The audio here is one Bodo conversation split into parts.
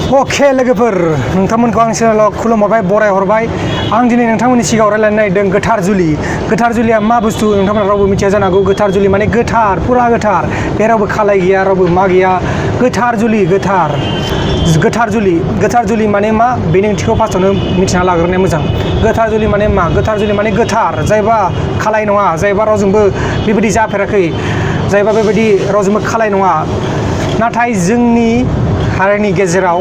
अके लोगोफोर नोंथांमोनखौ आं चेनेलाव खुलुमहरबाय बराय हरबाय आं दिनै नोंथांमोननि सिगाङाव रायलायनो नागिरदों गोथार जुलि। गोथार जुलिया मा बुस्थु नोंथांमोना रावबो मिथिया जानो हागौ। गोथार जुलि माने गोथार पुरा गोथार, बे रावबो खालाय गैया रावबो मा गैया। गोथार जुलि गोथार जुलि माने मा बेनि ओंथिखौ फार्स्टआवनो मिथिना लाग्रोनाया मोजां। गोथार जुलि माने मा? गोथार जुलि माने गोथार, जायबा खालाय नङा, जायबा रावजोंबो बेबायदि जाफेराखै, जायबा बेबायदि रावजोंबो खालाय नङा। नाथाय जोंनि हारिनि गेजेराव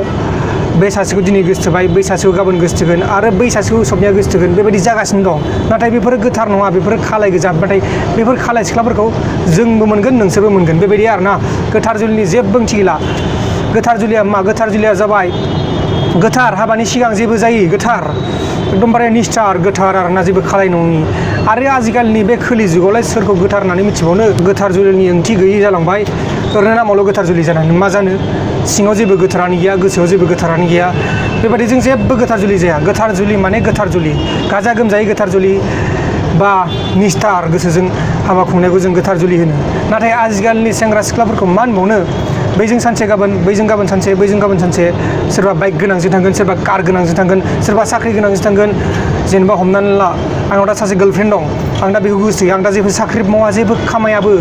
बै सासेखौ दिनै गोसोथोबाय, बै सासेखौ गाबोन गोसोथोगोन आरो बै सासेखौ सबनिया गोसोथोगोन, बेबायदि जागासिनो दं। नाथाय बेफोरो गोथार नङा, बेफोरो खालाय गोजा। नाथाय बेफोर खालाय सिख्लाफोरखौ जोंबो मोनगोन नोंसोरबो मोनगोन, बेबायदि आरोना। गोथार जुलिनि जेबो ओंथि गैला। गोथार जुलिया मा? गोथार जुलिया जाबाय गोथार, हाबानि सिगां जेबो जायै गोथार, एकदमबारे निस्थार गोथार आरोना, जेबो खालाय नङि। आरो आजिखालिनि बे खोलि जुगावलाय सोरखौ गोथार होननानै मिथिबावनो? गोथार जुलिनि ओंथि गैयै जालांबाय। ओरैनो नामावल' गोथार जुलि जानानै मा जानो? सिङाव जेबो गोथारानो गैया, गोसोआव जेबो गोथारानो गैया। बेबायदिजों जेबो गोथार जुलि जाया। गोथार जुलि माने गोथार जुलि, गाजा गोमजायै गोथार जुलि बा निस्थार गोसोजों हाबा खुंनायखौ जों गोथार जुलि होनो। नाथाय आजिखालिनि सेंग्रा सिख्लाफोरखौ मा होनबावनो? बैजों सानसे गाबोन, बैजों गाबोन सानसे, बैजों गाबोन सानसे, सोरबा बाइक गोनांजों थांगोन, सोरबा कार गोनांजों थांगोन, सोरबा साख्रि गोनांजों थांगोन। जेनेबा हमनानै ला आंनाव दा सासे गार्लफ्रेन्ड दं, आं दा बेखौ गोसोथोयो, आं दा जेबो साख्रि मावा, जेबो खामायाबो,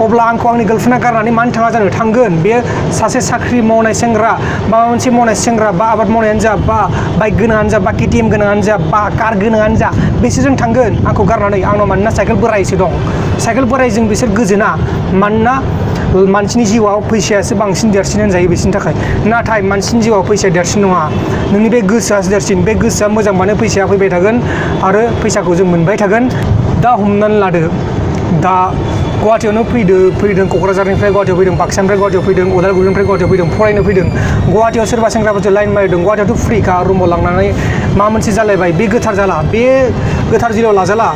अब्ला आंखौ आंनि गार्लफ्रेन्डआ गारनानै मानो थाङा जानो? थांगोन। बे सासे साख्रि मावनाय सेंग्रा, माबा मोनसे मावनाय सेंग्रा, बा आबाद मावनायानो जा, बा बाइक गोनाङानो जा, बा केटिएम गोनाङानो जा, बा कार गोनाङानो जा, बिसोरजों थांगोन आंखौ गारनानै। आंनाव मानोना साइकेल बोरायसो दं, साइकेल बोरायजों बिसोर गोजोना, मानोना मानसिनि जिउआव फैसायासो बांसिन देरसिन होनजायो बिसोरनि थाखाय। नाथाय मानसिनि जिउआव फैसाया देरसिन नङा, नोंनि बे गोसोआसो देरसिन। बे गोसोआ मोजांबानो फैसाया फैबाय थागोन आरो फैसाखौ जों मोनबाय थागोन। दा हमनानै लादो, दा गुवाहाटियावनो फैदों क'क्राझारनिफ्राय गुवाहाटियाव फैदों, बाक्सानिफ्राय गुवाहाटियाव फैदों, उदालगुरिनिफ्राय गुवाहाटियाव फैदों, फरायनो फैदों। गुवाहाटियाव सोरबा सेंग्राफोरजों लाइन मारिदों, गुवाहाटियावथ' फ्रिखा, रुमाव लांनानै माबा मोनसे जालायबाय, बे गोथार जाला, बे गोथार जुलियाव लाजाला।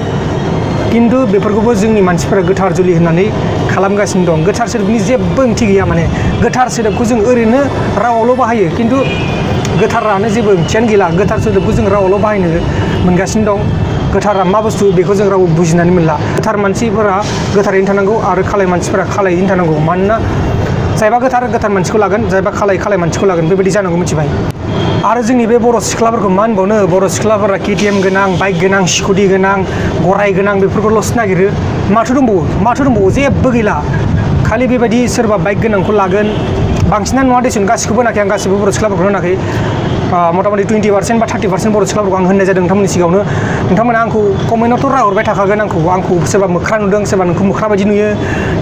खिन्थु बेफोरखौबो जोंनि मानसिफोरा गोथार जुलि होननानै खालामगासिनो दं। गोथार सोदोबनि जेबो ओंथि गैया। माने गोथार सोदोबखौ जों ओरैनो रावावल' बाहायो, खिन्थु गोथारानो जेबो ओंथियानो गैला। गोथार सोदोबखौ जों रावावल' बाहायनो मोनगासिनो दं। गोथारा मा बुस्थु बेखौ जों रावबो बुजिनानै मोनला। गोथार मानसिफोरा गोथारैनो थानांगौ आरो खालाय मानसिफोरा खालायैनो थानांगौ। मानोना जायबा गोथार मानसिखौ लागोन, जायबा खालाय मानसिखौ लागोन, बेबायदि जानांगौ, मिथिबाय? आरो जोंनि बे बर' सिख्लाफोरखौ मा होनबावनो? बर' सिख्लाफोरा केटिएम गोनां, बाइक गोनां, स्कुटि गोनां, गराय गोनां, बेफोरखौल'सो नागिरो। माथो दंबावो? जेबो गैला। खालि बेबायदि सोरबा बाइक गोनांखौ लागोन, बांसिनानो नङा देसुन, गासिखौबो होनाखै आं, गासिबो बर' सिख्लाफोरखौ होनाखै। मथा मथि 20% बा 30% बर' सिख्लाफोरखौ आं होननाय जादों नोंथांमोननि सिगाङावनो। नोंथांमोना आंखौ कमेन्टआवथ' रायहरबाय थाखागोन, आंखौ सोरबा मोख्रा नुदों, सोरबा नोंखौ मोख्रा बायदि नुयो,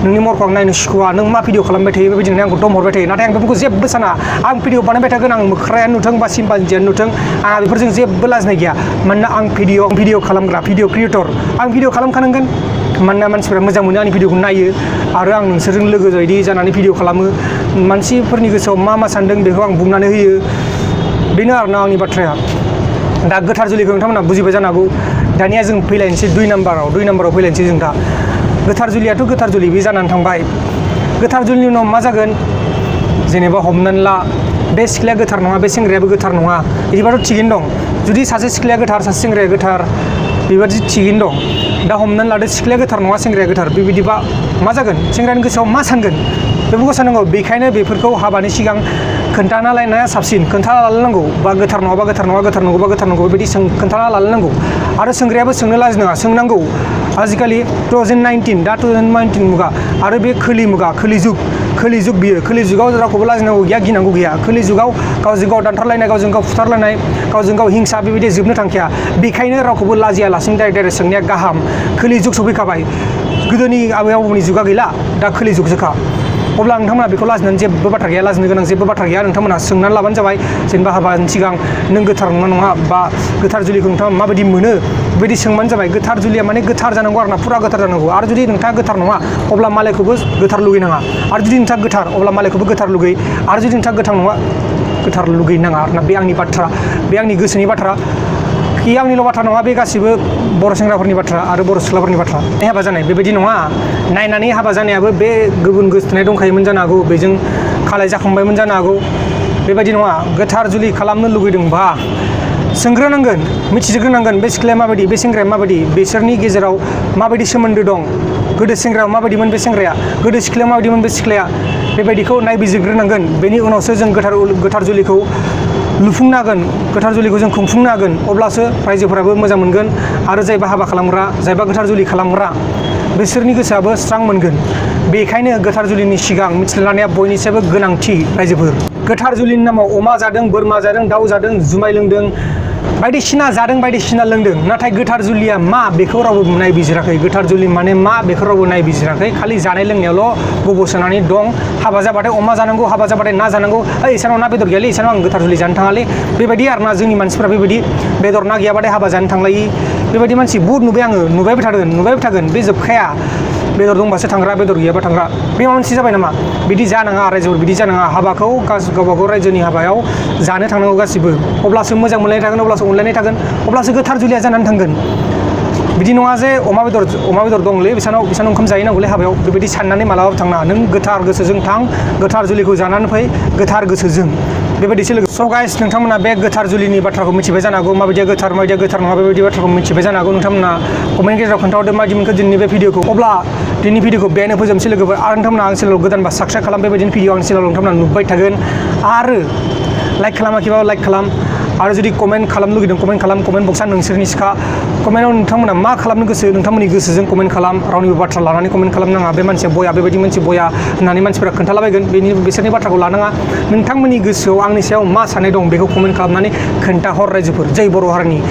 नोंनि महरखौ आं नायनो सुखुवा, नों मा भिडिअ खालामबाय थायो, बेबायदि होननानै आंखौ दम हरबाय थायो। नाथाय आं बेफोरखौ जेबो साना। आं भिडिअ बानायबाय थागोन, आं मोख्रायानो नुथों बा सिम्पान्जियानो नुथों, आंहा बेफोरजों जेबो लाजिनाय गैया। मानोना आं भिडिअ खालामग्रा, भिडिअ क्रिएटर, आं भिडिअ खालामखानांगोन। मानोना मानसिफोरा मोजां मोनो, आंनि भिडिअखौ नायो आरो आं नोंसोरजों लोगो बायदि जानानै भिडिअ खालामो। मानसिफोरनि गोसोआव मा सानदों बेखौ आं बुंनानै होयो। बेनो आरोना आंनि बाथ्राया। दा गोथार जुलिखौ नोंथांमोना बुजिबाय जानो हागौ। दानिया जों फैलायनोसै 2 नाम्बाराव फैलायनोसै जों दा। गोथार जुलियाथ' गोथार जुलि, बे जानानै थांबाय। गोथार जुलिनि उनाव मा जागोन? जेनेबा हमनानै ला बे सिख्लाया गोथार नङा, बे सेंग्रायाबो गोथार नङा, बिदिबाथ' थिगैनो दं। जुदि सासे सिख्लाया गोथार, सासे सेंग्राया गोथार, बेबादि थिगैनो दं। दा हमनानै लादो सिख्लाया गोथार नङा, सेंग्राया गोथार, बेबायदिबा मा जागोन? सेंग्रानि गोसोआव मा सानगोन? बेफोरखौ साननांगौ। बेखायनो बेफोरखौ हाबानि सिगां खोन्थाना लायनाया साबसिन। खोन्थाना लालायनांगौ, बा गोथार नङाबा गोथार नङा, गोथार नंगौबा गोथार नंगौ, बेबायदि खोन्थाना लालायनांगौ। आरो सोंग्रायाबो सोंनो लाजिनाङा, सोंनांगौ। आजिखालि 2019, दा 2019 मुगा आरो बे खोलि मुगा, खोलि जुग बियो। खोलि जुगाव रावखौबो लाजिनांगौ गैया, गिनांगौ गैया। खोलि जुगाव गावजों गाव दानथारलायनाय, गावजों गाव फुथारलायनाय, गावजों गाव हिंसा, बेबायदि जोबनो थांखाया। बेखायनो रावखौबो लाजियालासिनो डाइरेक्ट सोंनाया गाहाम। खोलि जुग सफैखाबाय। गोदोनि आबै आबौनि जुगा गैला, दा खोलि जुगसोखा। अब्ला नोंथांमोना बेखौ लाजिनानै जेबो बाथ्रा गैया, लाजिनो गोनां जेबो बाथ्रा गैया। नोंथांमोना सोंनानै लाबानो जाबाय। जेनेबा हाबानि सिगां नों गोथार नङा, बा गोथार जुलिखौ नोंथाङा माबायदि मोनो, बेबायदि सोंबानो जाबाय। गोथार जुलिया माने गोथार जानांगौ आरोना, पुरा गोथार जानांगौ। आरो जुदि नोंथाङा गोथार नङा, अब्ला मालायखौबो गोथार लुगैनाङा। आरो जुदि नोंथाङा गोथार, अब्ला मालायखौबो गोथार लुगै। आरो जुदि नोंथाङा गोथार नङा, गोथार लुगैनाङा आरोना। बे आंनि बाथ्रा, बे आंनि गोसोनि बाथ्रा। बे आंनिल' बाथ्रा नङा, बे गासिबो बर' सेंग्राफोरनि बाथ्रा आरो बर' सिख्लाफोरनि बाथ्रा। हाबा जानाय बेबायदि नङा। नायनानै हाबा जानायाबो बे गुबुन गोसोथोनाय दंखायोमोन जानो हागौ, बेजों खालाय जाखांबायमोन जानो हागौ, बेबायदि नङा। गोथार जुलि खालामनो लुगैदोंबा सोंग्रोनांगोन, मिथिग्रोनांगोन बे सिख्लाया माबायदि, बे सेंग्राया माबायदि, बिसोरनि गेजेराव माबायदि सोमोन्दो दं। गोदो सेंग्राया माबायदिमोन बे सेंग्राया, गोदो सिख्लाया माबायदिमोन बे सिख्लाया, बेबायदिखौ नायबिजिरग्रोनांगोन बेनि उनावसो जों गोथार जुलिखौ लुफुंनो हागोन गोथार जुलिखौ जों खुंफुंनो हागोन अब्लासो रायजोफोराबो मोजां मोनगोन आरो जायबा हाबा खालामग्रा जायबा गोथार जुलि खालामग्रा बिसोरनि गोसोआबो स्रां मोनगोन बेखायनो गोथार जुलिनि सिगां मिथिना लानाया बयनिसायबो गोनांथि रायजोफोर गोथार जुलिनि नामाव अमा जादों बोरमा जादों दाउ जादों जुमाय लोंदों बायदिसिना जादों बायदिसिना लोंदों नाथाय गोथार जुलिया मा बेखौ रावबो नायबिजिराखै गोथार जुलि माने मा बेखौ रावबो नायबिजिराखै खालि जानाय लोंनायावल' गब'सोनानै दं हाबा जाबाथाय अमा जानांगौ हाबा जाबाथाय ना जानांगौ इसानाव ना बेदर गैयालै इसानाव आं गोथार जुलि जानो थाङालै बेबायदि आरोना जोंनि मानसिफोरा बेबायदि बेदर ना गैयाबाथाय हाबा जानो थांलायि बेबायदि मानसि बुहुद नुबाय आङो नुबायबो थागोन बे जोबखाया बेदर दंबासो थांग्रा बेदर गैयाबा थांग्रा बे माबा मोनसे जाबाय नामा बिदि जानाङा रायजोफोर बिदि जानाङा हाबाखौ गावबागाव रायजोनि हाबायाव जानो थांनांगौ गासिबो अब्लासो मोजां मोनलायनाय थागोन अब्लासो अनलायनाय थागोन अब्लासो गोथार जुलिया जानानै थांगोन बिदि नङा जे अमा बेदर दंलै बिसानाव ओंखाम जाहैनांगौलै हाबायाव बेबायदि साननानै मालाबाबो थांनाङा नों गोथार गोसोजों थां गोथार जुलिखौ जानानै फै गोथार गोसोजों बेबायदिसो लोगो स' गाइस नोंथांमोना बे गोथार जुलिनि बाथ्राखौ मिथिबाय जानो हागौ माबायदिया गोथार नङा बेबायदि बाथ्राखौ मिथिबाय जानो हागौ नोंथांमोना कमेन्ट गेजेराव खोन्थाहरदो माबायदि मोनखो दिनैनि बे भिडिअखौ अब्ला दिनैनि भिडिअखौ बेनो फोजोबनोसै लोगोफोर आरो नोंथांमोना आंनि चेनेलाव गोदानबा साबस्क्राइब खालाम बेबायदिनो भिडिअ आंनि चेनेलाव नोंथांमोना नुबाय थागोन आरो लाइक खालामाखैबाबो लाइक खालाम आरो जुदि कमेन्ट खालामनो लुगैदों कमेन्ट खालाम कमेन्ट बक्सआ नोंसोरनि सिखा कमेन्टआव नोंथांमोना मा खालामनो गोसो नोंथांमोननि गोसोजों कमेन्ट खालाम रावनिबो बाथ्रा लानानै कमेन्ट खालामनाङा बे मानसिया बया बेबायदि मानसि बया होननानै मानसिफोरा खोन्थालाबायगोन बिसोरनि बाथ्राखौ लानाङा नोंथांमोननि गोसोआव आंनि सायाव मा साननाय दं बेखौ कमेन्ट खालामनानै खोन्थाहर रायजोफोर जै बर' हारिनि